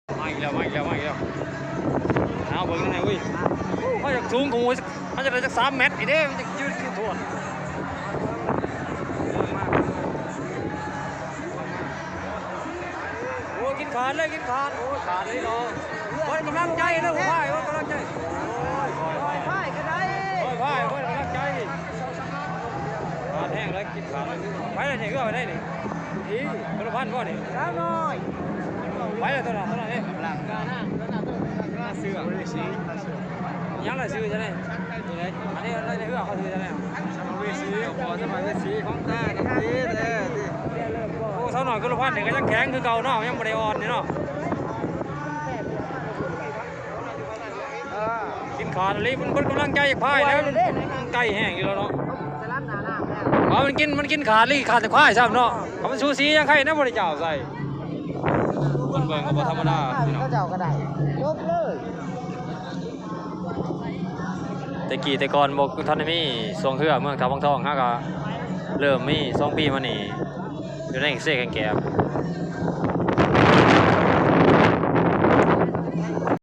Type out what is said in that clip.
ມາອີກແລ້ວ ມາອີກແລ້ວ ມາອີກແລ້ວ. ເອົາເບິ່ງນຳແດ່ເວີ້ຍ. ໂອ້ ເຂົາຢາກສູງກວ່າໝູ່ ມັນຈະໄດ້ຈັກສາມແມັດນີ້ເດ້ ມັນຈະຢືນຂຶ້ນໂທດ. ໂອ້ ກິນຂາດເລີຍ ກິນຂາດ. ໂອ້ ຂາດເລີຍເນາະ. ເບິດກຳລັງໃຈເດີ ຜູ້ພາຍ ເບິດກຳລັງໃຈ. ໂອ້ຍ ພາຍກໍໄດ້ ພາຍ ເບິດກຳລັງໃຈ. ຂາດແຮງເລີຍ ກິນຂາດເລີຍ. ໄປແລ້ວນີ້ ເຮືອໄປໄດ້ນີ້. ອີ ຄົນລະພັນບໍ່ນີ້? ສາວນ້ອຍ ໄປແລ້ວ ຕົວນັ້ນ ຕົວນັ້ນເດ້. ກຳລັງ ເສືອ ຫຍັງລະ ຊື່ຈັ່ງໃດ? ອັນນີ້ໃນເຮືອເຂົາຊື່ຈັ່ງໃດ? ສຳພະເວສີ ບໍ່ ສຳພະເວສີຂອງຕານະຕິເດ້. ໂອ້ ສາວນ້ອຍກຸນລະພັນນີ້ກໍຍັງແຂງຄືເກົ່າເນາະ ຍັງບໍ່ໄດ້ອ່ອນນີ້ເນາະ. ກິນຂາດອີ່ຫຼີ ມັນເບິດກຳລັງໃຈຢາກພາຍແລ້ວ ມັນໃກ້ແຮງຢູ່ແລ້ວເນາະ. ເອົາ ມັນກິນ ມັນກິນຂາດອີ່ຫຼີ ຂາດແຕ່ຄວາຍຊ້ຳເນາະ. ຄັນມັນສູສີຍັງໄຄນະ ບໍ່ໄດ້ຈ້າວໃສ່. ຄົນເບິ່ງກໍບໍ່ທຳມະດາພີ່ນ້ອງ ເຂົາເຈົ້າກໍໄດ້ ຈົບເລີຍ. ແຕ່ກີ້ແຕ່ກ່ອນບໍ່ທັນໄດ້ມີຊ່ວງເຮືອເມືອງທ່າວັງທອງ ຫາກະເລີ່ມມີສອງປີມານີ້ ຢູ່ໃນເຊແກ່ງແກບ